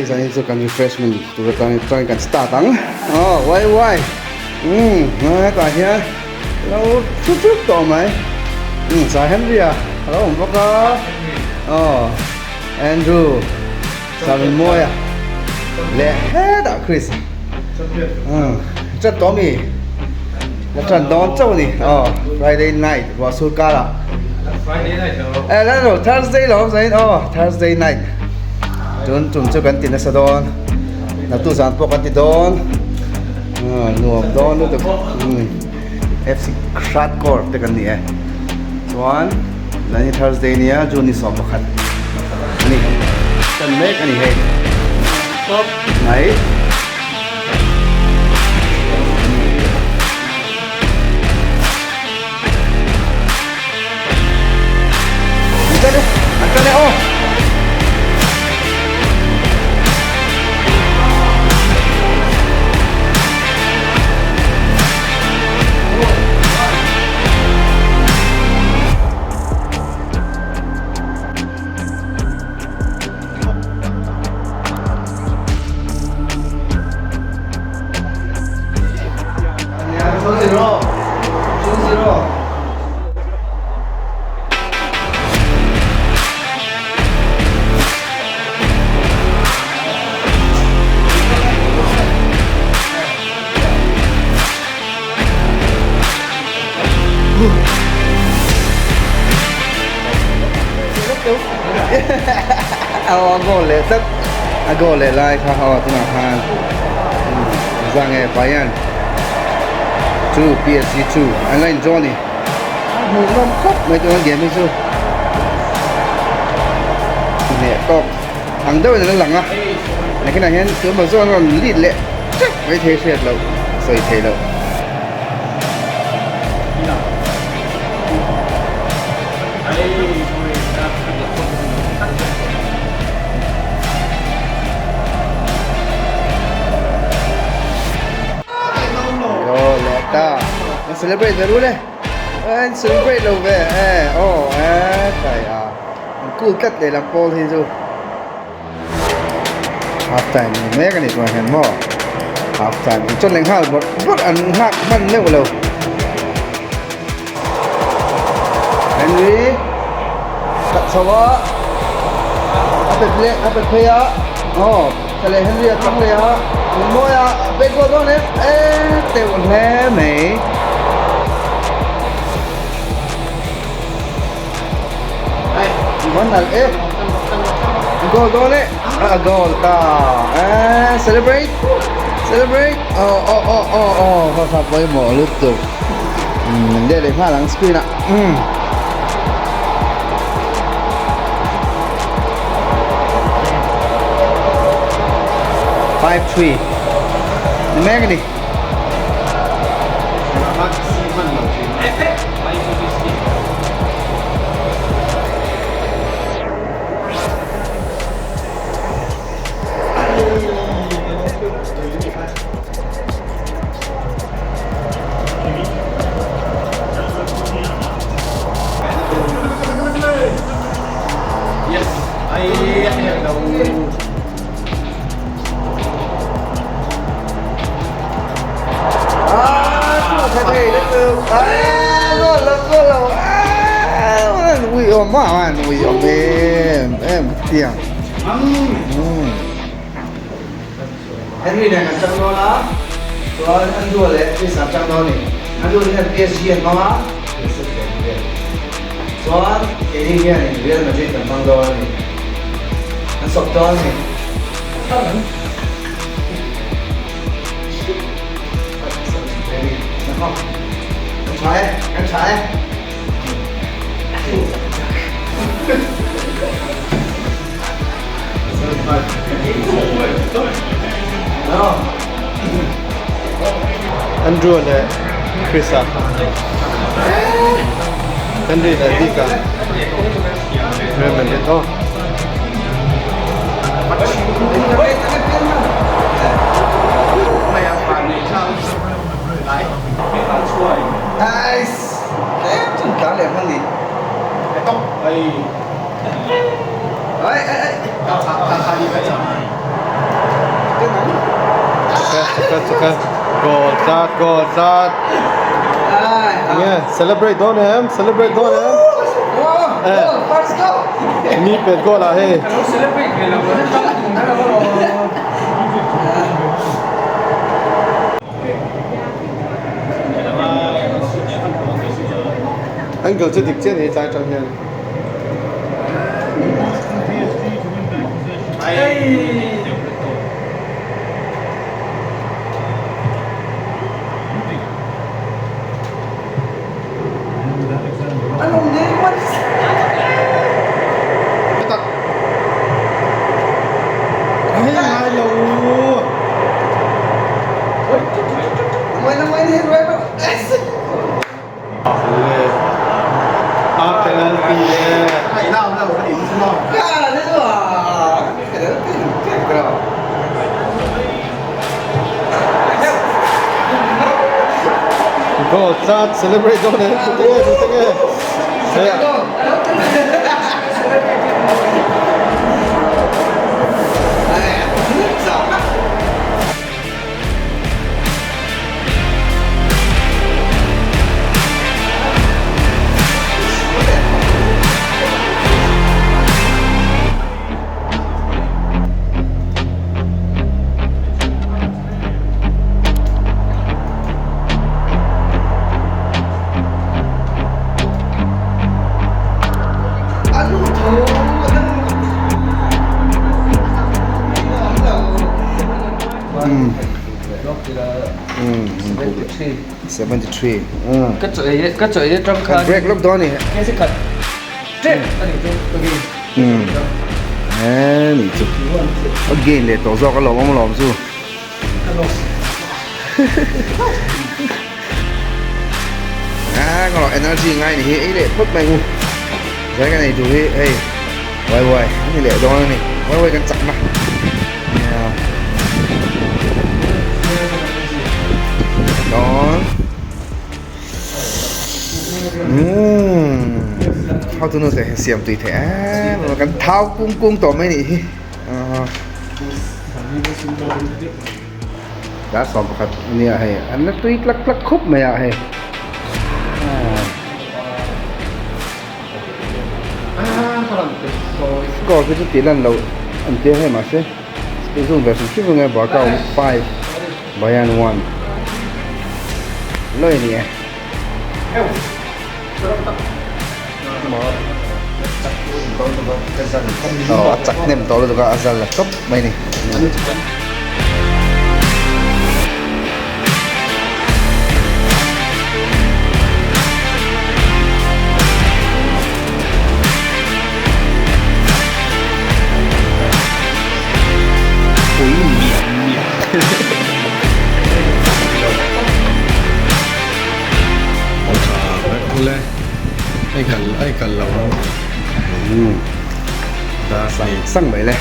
Hei zanin chu kan refreshment tur atangin chuan kan start ang. Aw wai wai umm hetah hian lo thut thut tawh mai. Umm Sir Henry-a a lo awm bawk a. Aw Andrew Sir Rinmawia leh hetah Chris umm chat tawh ami la tan dawn chauh a ni. Aw Friday night ruah sur karah. Friday night lo. Eh la lo Thursday lo zain aw Thursday night. Tun tum chu kan ti nasa dawn. Natu zan pawh kan ti dawn. Nuam dawn lutuk. FC Hratcore te kan ni e. Chuan zan hi Thursday nia June ni 11 ani. Tan mek ani hei. Top mai. An tan e, an tan e aw. Aw a goal leh tlat a goal leh lai kha aw tunah khan zang e Bayern 2 PSG 2 an la indraw a ni a hmuh nawm khawp mai tuna game hi chu hneh tawk ang deuhin an la lang a nakinah hian tunah chuan an rawn lead leh teuh mai thei hriat loh sawi theih loh. Celebrate ve rule an celebrate lo ve e aw e kai a an cool tlat leh lam pawl hi chu half time ni mek ani chuan hian maw half time hi chuan leh nghal bawrh bawrh an nghak hman meuh lo Henry khat chho a a pet leh a pet phei a aw tha leh Henry a chang leh a min mawi a pet goal dawn em e teuh hle mai. One nal e. Goal dawn e. A goal ta. Eh, celebrate. Celebrate. Oh oh oh oh oh. Kha kha pawimawh lutuk. Um, le le nghal ang screen ah. Um. 5-3. Ni mek ani. Yes, ai đâu. Henry nen an chang dawn a, chuan Andrew leh Chris an chang dawn a ni. Andrew hian PSG an hmang a, chuan keini hianin Real Madrid kan hmang dawn a ni. An sawp dawn a ni. Kan tha e, kan tha e. Andrew leh Chris-a Henry leh Vic-a Real Madrid aw. Nice! Tlem chu tlan leh hman ni. Ai ai ai. Goal zat goal zat. Nge celebrate dawn em celebrate dawn em. Mi pet goal ah hei. Angle chu dik chiah a ni tlai atang hian. Goal zat celebrate dawn e tute nge tute nge Kan break lawk dawn a ni. He ni chu a gain leh tawh zawk a lawm awm lawm chu. Ah energy ngai ni hi ei leh phawt mai ngu. Zai kan ei tur hi hei wai wai a ni leh dawn a ni wai wai kan chak na. Dawn. How to know te siam tui thei em kan thau kung kung tawh mai nih hi. Dar 11 ania hei an la tui tlak tlak khup mai a hei. Score khi chu tih lan loh an tia hei mahse zoom ve hrim hrim ange Barca awm 5 Bayern 1 lawih a ni e. Aw a chak hnem tawh lutuk a a zal la tawp mai a ni. Pui miah miah. Sang mai le.